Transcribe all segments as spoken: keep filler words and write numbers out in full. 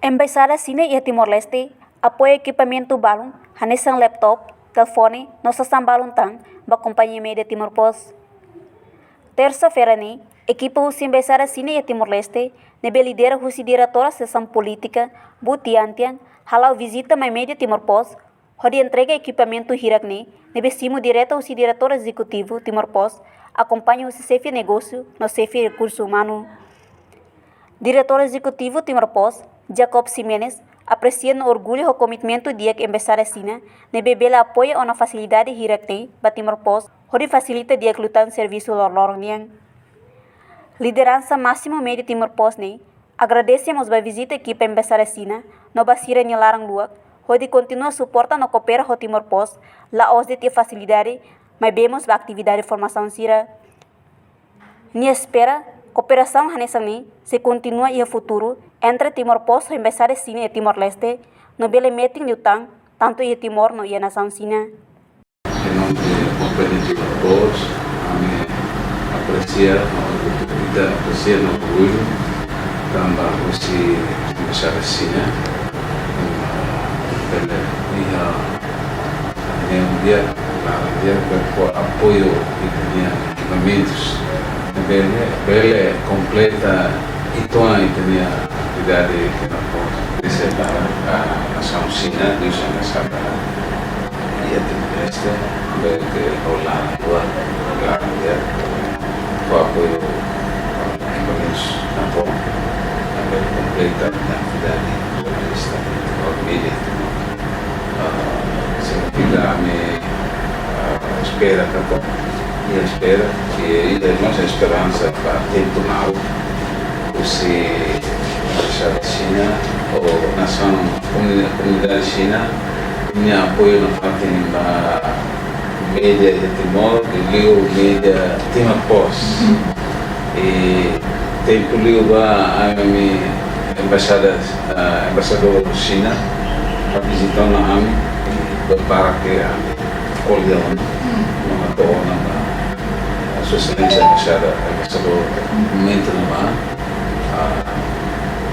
Embaixada Xina iha Timor-Leste apoia ekipamentu balun hanesan laptop, telefone no sasán balun tan ba kompañia média Timor Post. Tersa-feira ne'e, ekipa husi Embaixada Xina iha Timor-Leste, ne'ebé lidera husi diretora sesaun polítika, Bu Tian Tian, hala'o vizita mai média Timor Post, hodi entrega ekipamentu hirak ne'e, ne'ebé simu direta husi diretór ezekutivu Timor Post, akompaña husi xefe negósiu no xefe rekursu umanu. Diretór ezekutivu Timor Post, Jacob Ximenes, apresia no orgullu ho komitmentu di'ak Embaixada Xina, ne'ebé bele apoia ona fasilidade hirak ne'e ba Timor Post, hodi fasilita di'ak liután servisu loroloron nian. Lideransa másimu média Timor Post ne'e agradese mós ba vizita ekipa Embaixada Xina no ba sira-nia laran luak, hodi kontinua suporta no koopera ho Timor Post, la'ós de'it iha fasilidade, maibé mós ba atividade formasaun sira. Nia espera, kooperasaun hanesan ne'e sei kontinua iha futuru entre Timor Post ho Embaixada Xina iha Timor-Leste, no bele metin liután, tantu iha Timor no iha nasaun Xina. Em nome de Companhia de Timor Post, ami apresia no orgullu, ita apresia no orgullu tanba husi Embaixada Xina, tanba bele iha ne'e um dia, laran di'ak, ho apoiu ita-nia ekipamentus, bele, bele kompleta uitoan ita-nia atividade Timor Post. Ita agradese ba nasaun Xina, liuhusi Embaixada iha Timor-Leste, bele ke hola dua, laran di'ak, ho apoiu ekipamentus na Timor, bele kompleta ita-nia atividade jornalista, media, ah, signifika ami, ah, espera, tanba, i espera, i, i tenke esperansa ba tempu nau, husi Embaixada Xina, ou nasaun, komunidade, komunidade Xina, nia apoiu nafatin ba media iha Timor, liuliu media Timor Post. I tempu liubá ami, ami embaixada, ah, embaixadór Xina, ba vizita ona ami, i ba para ke ami ko'alia ona, no hato'o ona ba Sua Exelénsia Embaixada, Embaixadór, momentu ne'ebá, ah,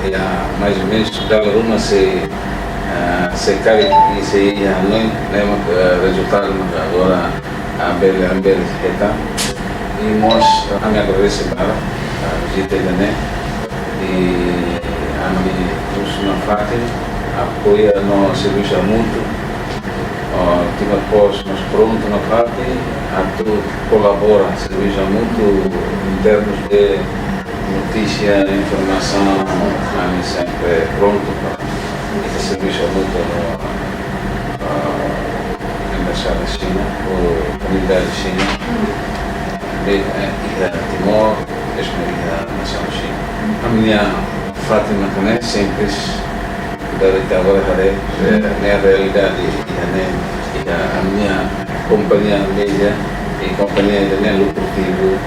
iha mais ou menus dala ruma sei, ah, sei karik, i sei iha hanoin, ne'e mak, ah, rezultadu mak agora, ah, bele, bele hetan. I mós, ah, ami agradese barak, ah, vizita ida-ne'e. I ami husu nafatin apoia no servisu hamutuk. Ah, Timor Post mós prontu nafatin atu kolabora, servisu hamutuk em termos de notísia, informasaun, ami sempre prontu para ita servisu hamutuk ho, ah, Embaixada Xina, ho komunidade Xina, be, eh, iha Timor, mesmu iha nasaun Xina. Ami-nia fatin mak ne'e simples, dari agora haree, eh, ne'e realidade, iha ne'e, iha ami-nia kompañia media, i kompañia ida-ne'e lukrativu,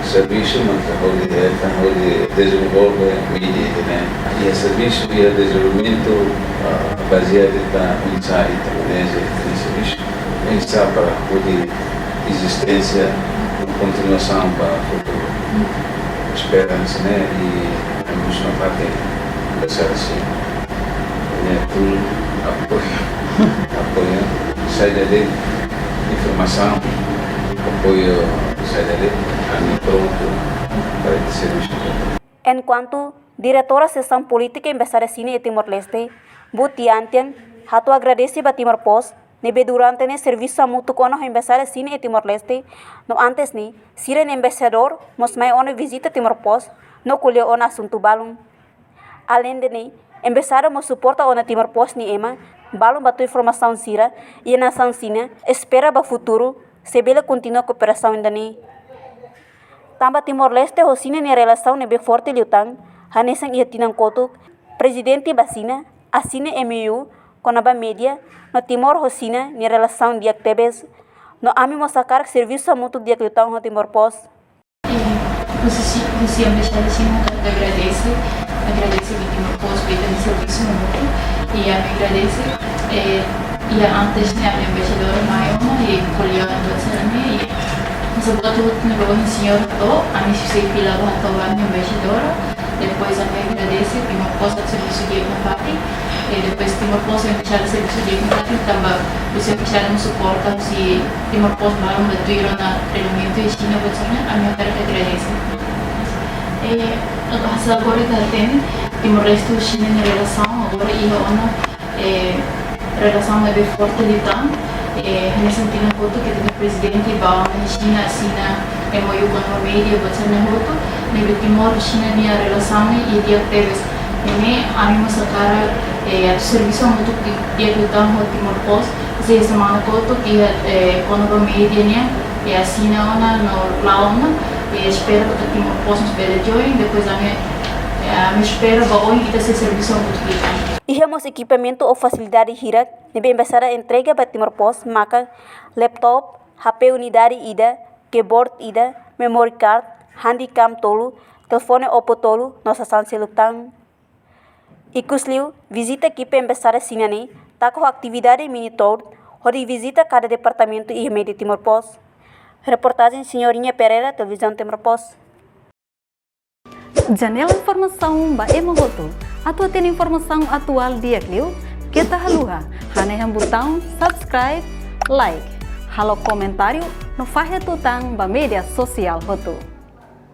servisu mak hodi hetan, hodi dezenvolve media ida-ne'e. Iha servisu, iha dezenvolvimentu, ah, bazeia ita oinsá ita maneja ita-nia servisu, oinsá para hodi ezisténsia, kontinuasaun ba futuru. Esperansa ne'e, i ami husu nafatin, Embaixada Xina, ne'e atu apoiu, apoiu, saida de'it informasaun, apoiu, saida de'it, ami prontu para ita servisu. Enkuantu diretora sesaun polítika Embaixada Xina iha Timor-Leste, Bu Tian Tian, hato'o agradese ba Timor Post, ne'ebé durante ne'e servisu hamutuk ona ho Embaixada Xina iha Timor-Leste, no antes ne'e, sira-nia embaixadór mós mai ona vizita Timor Post, no ko'alia ona asuntu balun. Aleinde ne'e, embaixada mós suporta ona Timor Post nia ema balun ba tuir formasaun sira iha nasaun Xina, espera ba futuru sei bele kontinua kooperasaun ida-ne'e. Tanba Timor-Leste ho Xina nia relasaun ne'ebé forte liután, hanesan iha tinan kotuk, Prezidente ba Xina asina M O U kona-ba media, no Timor ho Xina nia relasaun di'ak tebes. No ami mós hakarak servisu hamutuk di'ak liután ho Timor Post. I husi, husi Embaixada Xina hakarak agradese, agradese ba Timor Post ba ita-nia servisu hamutuk, i ami agradese, eh, i antes ne'e ami embaixadora mai ona, i ko'alia ona buat sira-ne'e, i masa buat hotu ne'ebé señór hato'o, ami sei fila ba hato'o ba ami embaixadora, Depois ami agradese Timor Post atu servisu di'ak nafatin. E depois Timor Post, embaixada servisu di'ak nafatin, tanba husi embaixada mós suporta husi Timor Post balun ba tuir ona treinamentu iha Xina, buat sira-ne'e, ami hakarak agradese. E, hasta agora ita hatene Timor-Leste ho Xina nia relasaun agora iha ona, e, relasaun ne'ebé forte liután. E, hanesan tinan kotuk ita-nia prezidente bá ona iha Xina, asina M O U kona-ba média, buat sira-ne'e hotu, ne'ebé Timor ho Xina nia relasaun ne'e di'ak tebes. Ne'e ami mós hakarak, e, atu servisu hamutuk di'ak liután ho Timor Post, se semana kotuk iha, e, kona-ba média nian, e, asina ona no la'o ona, e, espera katak Timor Post mós bele join, depois ami, e, ami espera ba oin ita sei servisu hamutuk liután. Iha mós ekipamentu ou fasilidade hirak ne'ebé embaixada entrega ba Timor Post, maka laptop, H P unidade ida, keyboard ida, memory card, handycam tolu, telefone Oppo tolu, no sasán seluk tan. Ikusliu, vizita ekipa embaixada Xina ne'e taka ho atividade mini tour, hodi vizita kada departamentu iha média Timor Post. Reportajen Senhorinha Pereira, Televizaun Timor Post. Janela informasaun ba ema hotu. Atu hatene informasaun atuál di'ak liu, keta haluha hanehan butaun subscribe, like, halo komentáriu no fahe tutan ba média sosiál hotu.